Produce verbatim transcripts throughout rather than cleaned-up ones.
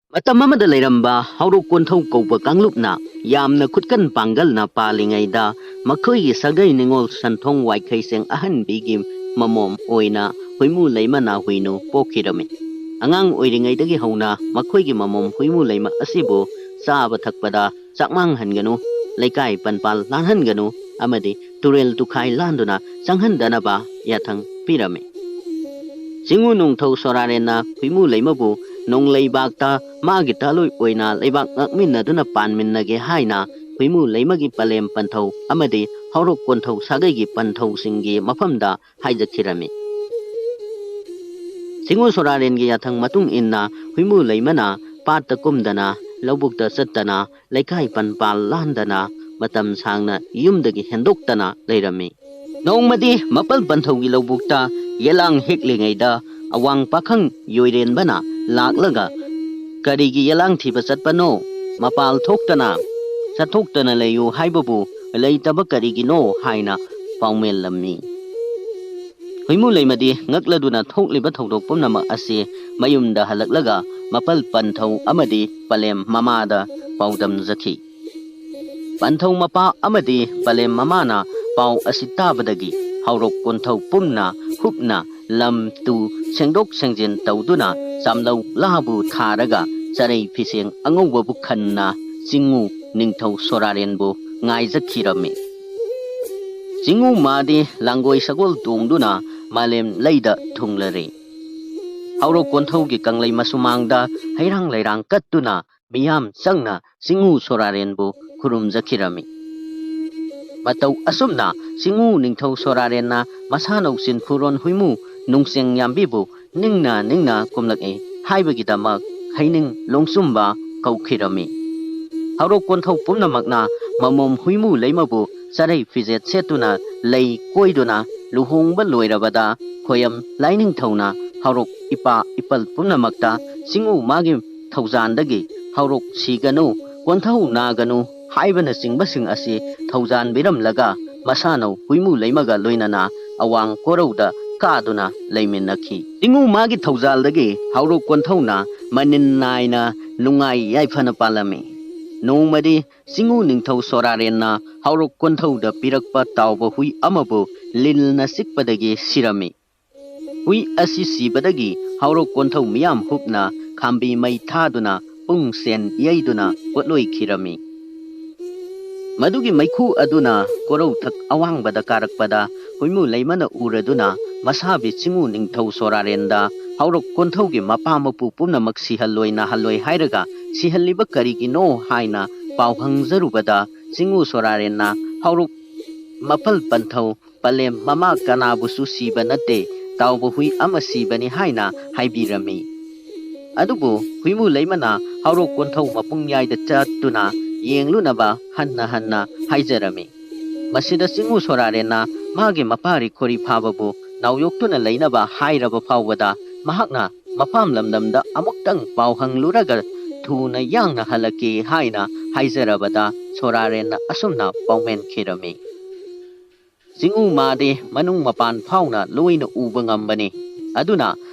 ꯃꯇꯝ ꯑꯃꯗ ꯂꯩꯔꯝꯕ ꯍꯧꯔꯣꯛ ꯀꯣꯟꯊꯧ ꯀꯧꯕ ꯀꯥꯡꯂꯨꯞꯅ ꯌꯥꯝꯅ ꯈꯨꯠꯀꯟ ꯄꯥꯡꯒꯜꯅ ꯄꯥꯜꯂꯤꯉꯩꯗ, ꯃꯈꯣꯏꯒꯤ ꯁꯥꯒꯩ ꯅꯤꯉꯣꯜ ꯁꯟꯊꯣꯡ ꯋꯥꯏꯈꯩꯁꯦꯡ ꯑꯍꯟꯕꯤꯒꯤ ꯃꯃꯣꯝ ꯑꯣꯏꯅ ꯍꯨꯏꯃꯨ ꯂꯩꯃ ꯅꯥꯍꯨꯏꯅꯨ ꯄꯣꯛꯈꯤꯔꯝꯃꯤ꯫ ꯑꯉꯥꯡ ꯑꯣꯏꯔꯤꯉꯩꯗꯒꯤ ꯍꯧꯅ ꯃꯈꯣꯏꯒꯤ ꯃꯃꯣꯝ ꯍꯨꯏꯃꯨ ꯂꯩꯃ ꯑꯁꯤꯕꯨ ꯆꯥꯕ ꯊꯛꯄꯗ ꯆꯥꯛꯃꯥꯡꯍꯟꯒꯅꯨ, ꯂꯩꯀꯥꯏ ꯄꯟꯄꯥꯜ ꯂꯥꯟꯍꯟꯒꯅꯨ ꯑꯃꯗꯤ ꯇꯨꯔꯦꯜ ꯇꯨꯈꯥꯏ ꯂꯥꯟꯗꯨꯅ ꯆꯪꯍꯟꯗꯅꯕ ꯌꯥꯊꯪ ꯄꯤꯔꯝꯃꯤ꯫ ꯆꯤꯡꯉꯨ ꯅꯣꯡꯊꯧ ꯁꯣꯔꯥꯔꯦꯟꯅ ꯍꯨꯏꯃꯨ ꯂꯩꯃꯕꯨ ꯅꯣꯡꯂꯩꯕꯥꯛꯇ ꯃꯥꯒꯤ ꯇꯥꯂꯣꯏ ꯑꯣꯏꯅ ꯂꯩꯕꯥꯛ ꯉꯥꯛꯃꯤꯟꯅꯗꯨꯅ ꯄꯥꯟꯃꯤꯟꯅꯒꯦ ꯍꯥꯏꯅ ꯍꯨꯏꯃꯨ ꯂꯩꯃꯒꯤ ꯄꯂꯦꯝ ꯄꯟꯊꯧ ꯑꯃꯗꯤ ꯍꯧꯔꯣꯛ ꯀꯣꯟꯊꯧ ꯁꯥꯒꯩꯒꯤ ꯄꯟꯊꯧꯁꯤꯡꯒꯤ ꯃꯐꯝꯗ ꯍꯥꯏꯖꯈꯤꯔꯝꯃꯤ꯫ ꯆꯤꯡꯉꯨ ꯁꯣꯔꯥꯔꯦꯟꯒꯤ ꯌꯥꯊꯪ ꯃꯇꯨꯡ ꯏꯟꯅ ꯍꯨꯏꯃꯨ ꯂꯩꯃꯅ ꯄꯥꯠꯇ ꯀꯨꯝꯗꯅ, ꯂꯧꯕꯨꯛꯇ ꯆꯠꯇꯅ, ꯂꯩꯀꯥꯏ ꯄꯟꯄꯥꯜ ꯂꯥꯟꯗꯅ ꯃꯇꯝ ꯁꯥꯡꯅ ꯌꯨꯝꯗꯒꯤ ꯍꯦꯟꯗꯣꯛꯇꯅ ꯂꯩꯔꯝꯃꯤ꯫ ꯅꯣꯡꯃꯗꯤ ꯃꯄꯜ ꯄꯟꯊꯧꯒꯤ ꯂꯧꯕꯨꯛꯇ ꯌꯦꯂꯥꯡ ꯍꯦꯛꯂꯤꯉꯩꯗ ꯑꯋꯥꯡ ꯄꯥꯈꯪ ꯌꯣꯏꯔꯦꯟꯕꯅ ꯂꯥꯛꯂꯒ, "ꯀꯔꯤꯒꯤ ꯌꯦꯂꯥꯡ ꯊꯤꯕ ꯆꯠꯄꯅꯣ? ꯃꯄꯥꯜ ꯊꯣꯛꯇꯅ, ꯆꯠꯊꯣꯛꯇꯅ ꯂꯩꯌꯨ ꯍꯥꯏꯕꯕꯨ ꯂꯩꯇꯕ ꯀꯔꯤꯒꯤꯅꯣ?" ꯍꯥꯏꯅ ꯄꯥꯎꯃꯦꯜꯂꯝꯃꯤ꯫ ꯍꯨꯏꯃꯨ ꯂꯩꯃꯗꯤ ꯉꯛꯂꯗꯨꯅ ꯊꯣꯛꯂꯤꯕ ꯊꯧꯗꯣꯛ ꯄꯨꯝꯅꯃꯛ ꯑꯁꯤ ꯃꯌꯨꯝꯗ ꯍꯜꯂꯛꯂꯒ ꯃꯄꯜ ꯄꯟꯊꯧ ꯑꯃꯗꯤ ꯄꯂꯦꯝ ꯃꯃꯥꯗ ꯄꯥꯎꯗꯝꯖꯈꯤ꯫ ꯄꯟꯊꯧ ꯃꯄꯥ ꯑꯃꯗꯤ ꯄꯂꯦꯝ ꯃꯃꯥꯅ ꯄꯥꯎ ꯑꯁꯤ ꯇꯥꯕꯗꯒꯤ ꯍꯧꯔꯣꯛ ꯀꯣꯟꯊꯧ ꯄꯨꯝꯅ ꯍꯨꯞꯅ ꯂꯝ ꯇꯨ ꯁꯦꯡꯗꯣꯛ ꯁꯦꯡꯖꯤꯟ ꯇꯧꯗꯨꯅ ꯆꯥꯝꯂꯧ ꯂꯥꯕꯨ ꯊꯥꯔꯒ ꯆꯔꯩ ꯐꯤꯁꯦꯡ ꯑꯉꯧꯕꯕꯨ ꯈꯟꯅ ꯆꯤꯡꯉꯨ ꯅꯤꯡꯊꯧ ꯁꯣꯔꯥꯔꯦꯟꯕꯨ ꯉꯥꯏꯖꯈꯤꯔꯝꯃꯤ꯫ ꯆꯤꯡꯉꯨ ꯃꯥꯗꯤ ꯂꯥꯡꯒꯣꯏ ꯁꯒꯣꯜ ꯇꯣꯡꯗꯨꯅ ꯃꯥꯂꯦꯝ ꯂꯩꯗ ꯊꯨꯡꯂꯔꯦ꯫ ꯍꯧꯔꯣꯛ ꯀꯣꯟꯊꯧꯒꯤ ꯀꯪꯂꯩ ꯃꯁꯨꯃꯥꯡꯗ ꯍꯩꯔꯥꯡ ꯂꯩꯔꯥꯡ ꯀꯠꯇꯨꯅ ꯃꯤꯌꯥꯝ ꯆꯪꯅ ꯆꯤꯡꯉꯨ ꯁꯣꯔꯥꯔꯦꯟꯕꯨ ꯈꯨꯔꯨꯝꯖꯈꯤꯔꯝꯃꯤ꯫ ꯃꯇꯧ ꯑꯁꯨꯝꯅ ꯆꯤꯡꯉꯨ ꯅꯤꯡꯊꯧ ꯁꯣꯔꯥꯔꯦꯟꯅ ꯃꯁꯥꯅꯧ ꯆꯤꯟꯐꯨꯔꯣꯟ ꯍꯨꯏꯃꯨ ꯅꯨꯡꯆꯦꯡ ꯌꯥꯝꯕꯤꯕꯨ ꯅꯤꯡꯅ ꯅꯤꯡꯅ ꯀꯨꯝꯂꯛꯏ ꯍꯥꯏꯕꯒꯤꯗꯃꯛ ꯍꯩꯅꯤꯡ ꯂꯣꯡꯆꯨꯝꯕ ꯀꯧꯈꯤꯔꯝꯃꯤ꯫ ꯍꯧꯔꯣꯛ ꯀꯣꯟꯊꯧ ꯄꯨꯝꯅꯃꯛꯅ ꯃꯃꯣꯝ ꯍꯨꯏꯃꯨ ꯂꯩꯃꯕꯨ ꯆꯔꯩ ꯐꯤꯖꯦꯠ ꯁꯦꯠꯇꯨꯅ ꯂꯩ ꯀꯣꯏꯗꯨꯅ ꯂꯨꯍꯣꯡꯕ ꯂꯣꯏꯔꯕꯗ ꯈꯣꯌꯝ ꯂꯥꯏꯅꯤꯡꯊꯧꯅ ꯍꯧꯔꯣꯛ ꯏꯄꯥ ꯏꯄꯜ ꯄꯨꯝꯅꯃꯛꯇ ꯆꯤꯡꯉꯨ ꯃꯥꯒꯤ ꯊꯧꯖꯥꯟꯗꯒꯤ ꯍꯧꯔꯣꯛ ꯁꯤꯒꯅꯨ, ꯀꯣꯟꯊꯧ ꯅꯥꯒꯅꯨ ꯍꯥꯏꯕꯅꯆꯤꯡꯕꯁꯤꯡ ꯑꯁꯤ ꯊꯧꯖꯥꯟꯕꯤꯔꯝꯂꯒ ꯃꯁꯥꯅꯧ ꯍꯨꯏꯃꯨ ꯂꯩꯃꯒ ꯂꯣꯏꯅꯅ ꯑꯋꯥꯡ ꯀꯣꯔꯧꯗ ꯀꯥꯗꯨꯅ ꯂꯩꯃꯤꯟꯅꯈꯤ꯫ ꯆꯤꯡꯉꯨ ꯃꯥꯒꯤ ꯊꯧꯖꯥꯜꯗꯒꯤ ꯍꯥꯎꯔꯣꯛ ꯀꯣꯟꯊꯧꯅ ꯃꯅꯤꯟ ꯅꯥꯏꯅ ꯅꯨꯡꯉꯥꯏ ꯌꯥꯏꯐꯅ ꯄꯥꯜꯂꯝꯃꯤ꯫ ꯅꯣꯡꯃꯗꯤ ꯆꯤꯡꯉꯨ ꯅꯤꯡꯊꯧ ꯁꯣꯔꯥꯔꯦꯟꯅ ꯍꯥꯎꯔꯣꯛ ꯀꯣꯟꯊꯧꯗ ꯄꯤꯔꯛꯄ ꯇꯥꯎꯕ ꯍꯨꯏ ꯑꯃꯕꯨ ꯂꯤꯟꯅ ꯆꯤꯛꯄꯗꯒꯤ ꯁꯤꯔꯝꯃꯤ꯫ ꯍꯨꯏ ꯑꯁꯤ ꯁꯤꯕꯗꯒꯤ ꯍꯥꯎꯔꯣꯛ ꯀꯣꯟꯊꯧ ꯃꯤꯌꯥꯝ ꯍꯨꯞꯅ ꯈꯥꯝꯕꯤ ꯃꯩ ꯊꯥꯗꯨꯅ ꯄꯨꯡ ꯁꯦꯟ ꯌꯩꯗꯨꯅ ꯄꯣꯠꯂꯣꯏꯈꯤꯔꯝꯃꯤ꯫ ꯃꯗꯨꯒꯤ ꯃꯩꯈꯨ ꯑꯗꯨꯅ ꯀꯣꯔꯧꯊꯛ ꯑꯋꯥꯡꯕꯗ ꯀꯥꯔꯛꯄꯗ ꯍꯨꯏꯃꯨ ꯂꯩꯃꯅ ꯎꯔꯗꯨꯅ ꯃꯁꯥꯕꯤ ꯆꯤꯡꯉꯨ ꯅꯤꯡꯊꯧ ꯁꯣꯔꯥꯔꯦꯟꯗ ꯍꯥꯎꯔꯣꯛ ꯀꯣꯟꯊꯧꯒꯤ ꯃꯄꯥ ꯃꯄꯨ ꯄꯨꯝꯅꯃꯛ ꯁꯤꯍꯜꯂꯣꯏ ꯅꯥꯍꯜꯂꯣꯏ ꯍꯥꯏꯔꯒ ꯁꯤꯍꯜꯂꯤꯕ ꯀꯔꯤꯒꯤꯅꯣ ꯍꯥꯏꯅ ꯄꯥꯎ ꯍꯪꯖꯔꯨꯕꯗ ꯆꯤꯡꯉꯨ ꯁꯣꯔꯥꯔꯦꯟꯅ ꯍꯥꯎꯔꯣꯛ ꯃꯄꯜ ꯄꯟꯊꯧ ꯄꯂꯦꯝ ꯃꯃꯥ ꯀꯅꯥꯕꯨꯁꯨ ꯁꯤꯕ ꯅꯠꯇꯦ, ꯇꯥꯎꯕ ꯍꯨꯏ ꯑꯃ ꯁꯤꯕꯅꯤ ꯍꯥꯏꯅ ꯍꯥꯏꯕꯤꯔꯝꯃꯤ꯫ ꯑꯗꯨꯕꯨ ꯍꯨꯏꯃꯨ ꯂꯩꯃꯅ ꯍꯥꯎꯔꯣꯛ ꯀꯣꯟꯊꯧ ꯃꯄꯨꯡꯌꯥꯏꯗ ꯆꯠꯇꯨꯅ ꯌꯦꯡꯂꯨꯅꯕ ꯍꯟꯅ ꯍꯟꯅ ꯍꯥꯏꯖꯔꯝꯃꯤ꯫ ꯃꯁꯤꯗ ꯆꯤꯡꯉꯨ ꯁꯣꯔꯥꯔꯦꯟꯅ ꯃꯥꯒꯤ ꯃꯄꯥꯔꯤ ꯈꯣꯔꯤ ꯐꯥꯕꯕꯨ ꯅꯥꯎꯌꯣꯛꯇꯨꯅ ꯂꯩꯅꯕ ꯍꯥꯏꯔꯕ ꯐꯥꯎꯕꯗ ꯃꯍꯥꯛꯅ ꯃꯄꯥꯝ ꯂꯝꯗꯝꯗ ꯑꯃꯨꯛꯇꯪ ꯄꯥꯎ ꯍꯪꯂꯨꯔꯒ ꯊꯨꯅ ꯌꯥꯡꯅ ꯍꯜꯂꯛꯀꯦ ꯍꯥꯏꯅ ꯍꯥꯏꯖꯔꯕꯗ ꯁꯣꯔꯥꯔꯦꯟꯅ ꯑꯁꯨꯝꯅ ꯄꯥꯎꯃꯦꯟꯈꯤꯔꯝꯃꯤ꯫ ꯆꯤꯡꯉꯨ ꯃꯥꯗꯤ ꯃꯅꯨꯡ ꯃꯄꯥꯟ ꯐꯥꯎꯅ ꯂꯣꯏꯅ ꯎꯕ ꯉꯝꯕꯅꯤ꯫ ꯑꯗꯨꯅ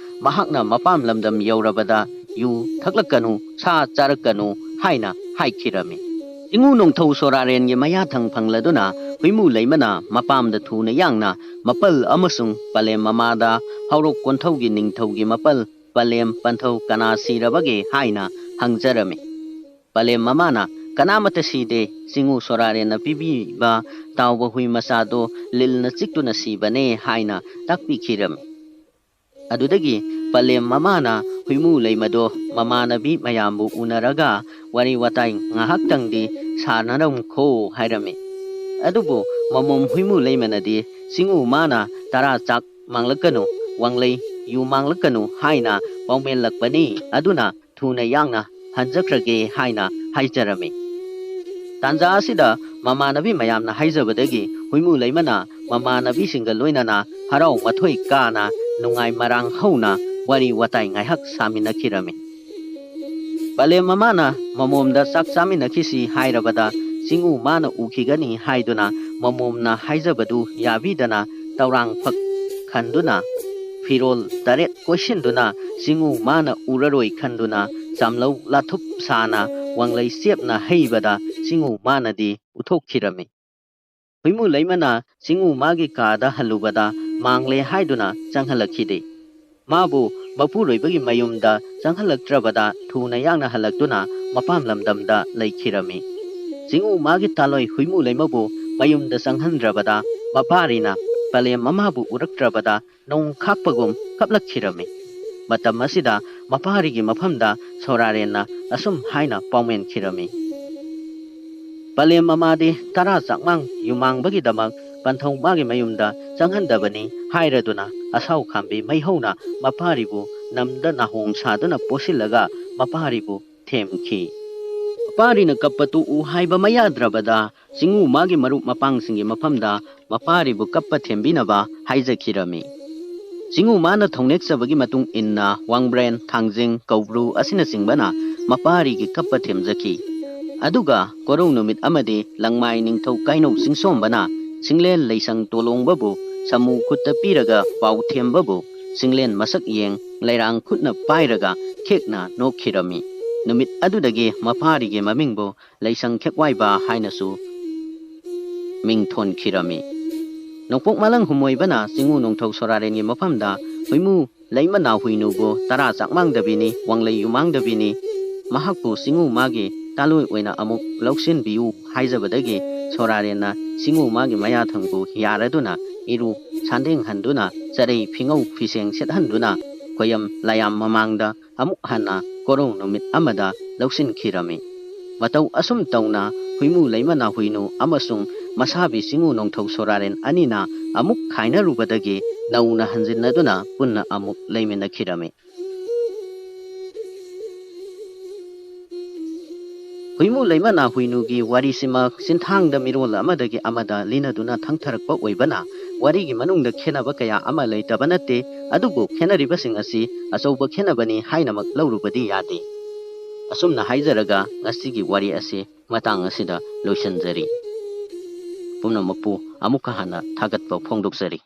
ꯃꯍꯥꯛꯅ ꯃꯄꯥꯝ ꯂꯝꯗꯝ ꯌꯧꯔꯕꯗ ꯌꯨ ꯊꯛꯂꯛꯀꯅꯨ, ꯁꯥ ꯆꯥꯔꯛꯀꯅꯨ ꯍꯥꯏꯅ ꯍꯥꯏꯈꯤꯔꯝꯃꯤ꯫ ꯆꯤꯡꯉꯨ ꯅꯣꯡꯊꯧ ꯁꯣꯔꯥꯔꯦꯟꯒꯤ ꯃꯌꯥꯊꯪ ꯐꯪꯂꯗꯨꯅ ꯍꯨꯏꯃꯨ ꯂꯩꯃꯅ ꯃꯄꯥꯝꯗ ꯊꯨꯅ ꯌꯥꯡꯅ ꯃꯄꯜ ꯑꯃꯁꯨꯡ ꯄꯂꯦꯝ ꯃꯃꯥꯗ ꯍꯧꯔꯣꯛ ꯀꯣꯟꯊꯧꯒꯤ ꯅꯤꯡꯊꯧꯒꯤ ꯃꯄꯜ ꯄꯂꯦꯝ ꯄꯟꯊꯧ ꯀꯅꯥ ꯁꯤꯔꯕꯒꯦ ꯍꯥꯏꯅ ꯍꯪꯖꯔꯝꯃꯤ꯫ ꯄꯂꯦꯝ ꯃꯃꯥꯅ ꯀꯅꯥꯃꯠꯇ ꯁꯤꯗꯦ, ꯆꯤꯡꯉꯨ ꯁꯣꯔꯥꯔꯦꯟꯅ ꯄꯤꯕꯤꯕ ꯇꯥꯎꯕ ꯍꯨꯏ ꯃꯆꯥꯗꯣ ꯂꯤꯜꯅ ꯆꯤꯛꯇꯨꯅ ꯁꯤꯕꯅꯦ ꯍꯥꯏꯅ ꯇꯥꯛꯄꯤꯈꯤꯔꯝꯃꯤ꯫ ꯑꯗꯨꯗꯒꯤ ꯄꯂꯦꯝ ꯃꯃꯥꯅ ꯍꯨꯏꯃꯨ ꯂꯩꯃꯗꯣ ꯃꯃꯥꯟꯅꯕꯤ ꯃꯌꯥꯝꯕꯨ ꯎꯅꯔꯒ ꯋꯥꯔꯤ ꯋꯥꯇꯥꯏ ꯉꯥꯏꯍꯥꯛꯇꯪꯗꯤ ꯁꯥꯟꯅꯔꯝꯈꯣ ꯍꯥꯏꯔꯝꯃꯤ꯫ ꯑꯗꯨꯕꯨ ꯃꯃꯣꯝ ꯍꯨꯏꯃꯨ ꯂꯩꯃꯅꯗꯤ ꯆꯤꯡꯉꯨ ꯃꯥꯅ ꯇꯔꯥ ꯆꯥꯛ ꯃꯥꯡꯂꯛꯀꯅꯨ, ꯋꯥꯡꯂꯩ ꯌꯨ ꯃꯥꯡꯂꯛꯀꯅꯨ ꯍꯥꯏꯅ ꯄꯥꯎꯃꯦꯜꯂꯛꯄꯅꯤ꯫ ꯑꯗꯨꯅ ꯊꯨꯅ ꯌꯥꯡꯅ ꯍꯟꯖꯈ꯭ꯔꯒꯦ ꯍꯥꯏꯅ ꯍꯥꯏꯖꯔꯝꯃꯤ꯫ ꯇꯥꯟꯖꯥ ꯑꯁꯤꯗ ꯃꯃꯥꯟꯅꯕꯤ ꯃꯌꯥꯝꯅ ꯍꯥꯏꯖꯕꯗꯒꯤ ꯍꯨꯏꯃꯨ ꯂꯩꯃꯅ ꯃꯃꯥꯟꯅꯕꯤꯁꯤꯡꯒ ꯂꯣꯏꯅꯅ ꯍꯔꯥꯎ ꯃꯊꯣꯏ ꯀꯥꯅ ꯅꯨꯡꯉꯥꯏ ꯃꯔꯥꯡ ꯍꯧꯅ ꯋꯥꯔꯤ ꯋꯥꯇꯥꯏ ꯉꯥꯏꯍꯥꯛ ꯁꯥꯃꯤꯟꯅꯈꯤꯔꯝꯃꯤ꯫ ꯄꯂꯦꯝ ꯃꯃꯥꯅ ꯃꯃꯣꯝꯗ ꯆꯥꯛ ꯆꯥꯃꯤꯟꯅꯈꯤꯁꯤ ꯍꯥꯏꯔꯕꯗ ꯆꯤꯡꯉꯨ ꯃꯥꯅ ꯎꯈꯤꯒꯅꯤ ꯍꯥꯏꯗꯨꯅ ꯃꯃꯣꯝꯅ ꯍꯥꯏꯖꯕꯗꯨ ꯌꯥꯕꯤꯗꯅ ꯇꯧꯔꯥꯡ ꯐꯛ ꯈꯟꯗꯨꯅ, ꯐꯤꯔꯣꯜ ꯇꯔꯦꯠ ꯀꯣꯏꯁꯤꯟꯗꯨꯅ, ꯆꯤꯡꯉꯨ ꯃꯥꯅ ꯎꯔꯔꯣꯏ ꯈꯟꯗꯨꯅ, ꯆꯥꯝꯂꯧ ꯂꯥꯊꯨꯞ ꯁꯥꯅ ꯋꯥꯡꯂꯩ ꯆꯦꯞꯅ ꯍꯩꯕꯗ ꯆꯤꯡꯉꯨ ꯃꯥꯅꯗꯤ ꯎꯊꯣꯛꯈꯤꯔꯝꯃꯤ꯫ ꯍꯨꯏꯃꯨ ꯂꯩꯃꯅ ꯆꯤꯡꯉꯨ ꯃꯥꯒꯤ ꯀꯥꯗ ꯍꯜꯂꯨꯕꯗ ꯃꯥꯡꯂꯦ ꯍꯥꯏꯗꯨꯅ ꯆꯪꯍꯜꯂꯛꯈꯤꯗꯦ꯫ ꯃꯥꯕꯨ ꯃꯄꯨꯔꯣꯏꯕꯒꯤ ꯃꯌꯨꯝꯗ ꯆꯪꯍꯜꯂꯛꯇ꯭ꯔꯕꯗ ꯊꯨꯅ ꯌꯥꯡꯅ ꯍꯜꯂꯛꯇꯨꯅ ꯃꯄꯥꯝ ꯂꯝꯗꯝꯗ ꯂꯩꯈꯤꯔꯝꯃꯤ꯫ ꯆꯤꯡꯉꯨ ꯃꯥꯒꯤ ꯇꯥꯂꯣꯏ ꯍꯨꯏꯃꯨ ꯂꯩꯃꯕꯨ ꯃꯌꯨꯝꯗ ꯆꯪꯍꯟꯗ꯭ꯔꯕꯗ ꯃꯄꯥꯔꯤꯅ ꯄꯂꯦꯝ ꯃꯃꯥꯕꯨ ꯎꯔꯛꯇ꯭ꯔꯕꯗ ꯅꯣꯡ ꯈꯥꯛꯄꯒꯨꯝ ꯀꯞꯂꯛꯈꯤꯔꯝꯃꯤ꯫ ꯃꯇꯝ ꯑꯁꯤꯗ ꯃꯄꯥꯔꯤꯒꯤ ꯃꯐꯝꯗ ꯁꯣꯔꯥꯔꯦꯟꯅ ꯑꯁꯨꯝ ꯍꯥꯏꯅ ꯄꯥꯎꯃꯦꯟꯈꯤꯔꯝꯃꯤ꯫ ꯄꯂꯦꯝ ꯃꯃꯥꯗꯤ ꯇꯔꯥ ꯆꯥꯛꯃꯥꯡ ꯌꯨꯃꯥꯡꯕꯒꯤꯗꯃꯛ ꯄꯟꯊꯧ ꯃꯥꯒꯤ ꯃꯌꯨꯝꯗ ꯆꯪꯍꯟꯗꯕꯅꯤ ꯍꯥꯏꯔꯗꯨꯅ ꯑꯁꯥꯎ ꯈꯥꯝꯕꯤ ꯃꯩꯍꯧꯅ ꯃꯄꯥꯔꯤꯕꯨ ꯅꯝꯗ ꯅꯥꯍꯣꯡ ꯁꯥꯗꯨꯅ ꯄꯣꯁꯤꯜꯂꯒ ꯃꯄꯥꯔꯤꯕꯨ ꯊꯦꯝꯈꯤ꯫ ꯃꯄꯥꯔꯤꯅ ꯀꯞꯄ ꯇꯣꯛꯎ ꯍꯥꯏꯕ ꯃꯌꯥꯗ꯭ꯔꯕꯗ ꯆꯤꯡꯉꯨ ꯃꯥꯒꯤ ꯃꯔꯨꯞ ꯃꯄꯥꯡꯁꯤꯡꯒꯤ ꯃꯐꯝꯗ ꯃꯄꯥꯔꯤꯕꯨ ꯀꯞꯄ ꯊꯦꯝꯕꯤꯅꯕ ꯍꯥꯏꯖꯈꯤꯔꯝꯃꯤ꯫ ꯆꯤꯡꯉꯨ ꯃꯥꯅ ꯊꯧꯅꯦꯛꯆꯕꯒꯤ ꯃꯇꯨꯡ ꯏꯟꯅ ꯋꯥꯡꯕ꯭ꯔꯦꯟ, ꯊꯥꯡꯖꯤꯡ, ꯀꯧꯕ꯭ꯔꯨ ꯑꯁꯤꯅꯆꯤꯡꯕꯅ ꯃꯄꯥꯔꯤꯒꯤ ꯀꯞꯄ ꯊꯦꯝꯖꯈꯤ꯫ ꯑꯗꯨꯒ ꯀꯣꯔꯧ ꯅꯨꯃꯤꯠ ꯑꯃꯗꯤ ꯂꯪꯃꯥꯏ ꯅꯤꯡꯊꯧ ꯀꯥꯏꯅꯧ ꯆꯤꯡꯁꯣꯝꯕꯅ ꯁꯤꯡꯂꯦꯟ ꯂꯩꯁꯪ ꯇꯣꯂꯣꯡꯕꯕꯨ ꯁꯃꯨ ꯈꯨꯠꯇ ꯄꯤꯔꯒ ꯄꯥꯎ ꯊꯦꯝꯕꯕꯨ ꯁꯤꯡꯂꯦꯟ ꯃꯁꯛ ꯌꯦꯡ ꯂꯩꯔꯥꯡ ꯈꯨꯠꯅ ꯄꯥꯏꯔꯒ ꯈꯦꯛꯅ ꯅꯣꯛꯈꯤꯔꯝꯃꯤ꯫ ꯅꯨꯃꯤꯠ ꯑꯗꯨꯗꯒꯤ ꯃꯄꯥꯔꯤꯒꯤ ꯃꯃꯤꯡꯕꯨ ꯂꯩꯁꯪ ꯈꯦꯛꯋꯥꯏꯕ ꯍꯥꯏꯅꯁꯨ ꯃꯤꯡ ꯊꯣꯟꯈꯤꯔꯝꯃꯤ꯫ ꯅꯣꯡꯄꯣꯛ ꯃꯥꯂꯪ ꯍꯨꯝꯃꯣꯏꯕꯅ ꯆꯤꯡꯉꯨ ꯅꯣꯡꯊꯧ ꯁꯣꯔꯥꯔꯦꯟꯒꯤ ꯃꯐꯝꯗ ꯍꯨꯏꯃꯨ ꯂꯩꯃ ꯅꯥꯍꯨꯏꯅꯨꯕꯨ ꯇꯔꯥ ꯆꯥꯛꯃꯥꯡꯗꯕꯤꯅꯤ, ꯋꯥꯡꯂꯩ ꯌꯨꯃꯥꯡꯗꯕꯤꯅꯤ, ꯃꯍꯥꯛꯄꯨ ꯆꯤꯡꯉꯨ ꯃꯥꯒꯤ ꯇꯥꯂꯣꯏ ꯑꯣꯏꯅ ꯑꯃꯨꯛ ꯂꯧꯁꯤꯟꯕꯤꯌꯨ ꯍꯥꯏꯖꯕꯗꯒꯤ ꯁꯣꯔꯥꯔꯦꯟꯅ ꯆꯤꯡꯉꯨ ꯃꯥꯒꯤ ꯃꯌꯥꯊꯪꯕꯨ ꯌꯥꯔꯗꯨꯅ ꯏꯔꯨ ꯁꯥꯟꯗꯦꯡꯍꯟꯗꯨꯅ ꯆꯔꯩ ꯐꯤꯉꯧ ꯐꯤꯁꯦꯡ ꯁꯦꯠꯍꯟꯗꯨꯅ ꯈꯣꯌꯝ ꯂꯥꯌꯥꯝ ꯃꯃꯥꯡꯗ ꯑꯃꯨꯛ ꯍꯟꯅ ꯀꯣꯔꯧ ꯅꯨꯃꯤꯠ ꯑꯃꯗ ꯂꯧꯁꯤꯟꯈꯤꯔꯝꯃꯤ꯫ ꯃꯇꯧ ꯑꯁꯨꯝ ꯇꯧꯅ ꯍꯨꯏꯃꯨ ꯂꯩꯃ ꯅꯥꯍꯨꯏꯅꯨ ꯑꯃꯁꯨꯡ ꯃꯁꯥꯕꯤ ꯆꯤꯡꯉꯨ ꯅꯣꯡꯊꯧ ꯁꯣꯔꯥꯔꯦꯟ ꯑꯅꯤꯅ ꯑꯃꯨꯛ ꯈꯥꯏꯅꯔꯨꯕꯗꯒꯤ ꯅꯧꯅ ꯍꯟꯖꯤꯟꯅꯗꯨꯅ ꯄꯨꯟꯅ ꯑꯃꯨꯛ ꯂꯩꯃꯤꯟꯅꯈꯤꯔꯝꯃꯤ꯫ ꯍꯨꯏꯃꯨ ꯂꯩꯃ ꯅꯥꯍꯨꯏꯅꯨꯒꯤ ꯋꯥꯔꯤꯁꯤꯃꯛ ꯆꯤꯟꯊꯥꯡꯗ ꯃꯤꯔꯣꯜ ꯑꯃꯗꯒꯤ ꯑꯃꯗ ꯂꯤꯅꯗꯨꯅ ꯊꯪꯊꯔꯛꯄ ꯑꯣꯏꯕꯅ ꯋꯥꯔꯤꯒꯤ ꯃꯅꯨꯡꯗ ꯈꯦꯠꯅꯕ ꯀꯌꯥ ꯑꯃ ꯂꯩꯇꯕ ꯅꯠꯇꯦ꯫ ꯑꯗꯨꯕꯨ ꯈꯦꯠꯅꯔꯤꯕꯁꯤꯡ ꯑꯁꯤ ꯑꯆꯧꯕ ꯈꯦꯠꯅꯕꯅꯤ ꯍꯥꯏꯅꯃꯛ ꯂꯧꯔꯨꯕꯗꯤ ꯌꯥꯗꯦ꯫ ꯑꯁꯨꯝꯅ ꯍꯥꯏꯖꯔꯒ ꯉꯁꯤꯒꯤ ꯋꯥꯔꯤ ꯑꯁꯤ ꯃꯇꯥꯡ ꯑꯁꯤꯗ ꯂꯣꯏꯁꯤꯟꯖꯔꯤ꯫ ꯄꯨꯝꯅꯃꯛꯄꯨ ꯑꯃꯨꯛꯀ ꯍꯟꯅ ꯊꯥꯒꯠꯄ ꯐꯣꯡꯗꯣꯛꯆꯔꯤ꯫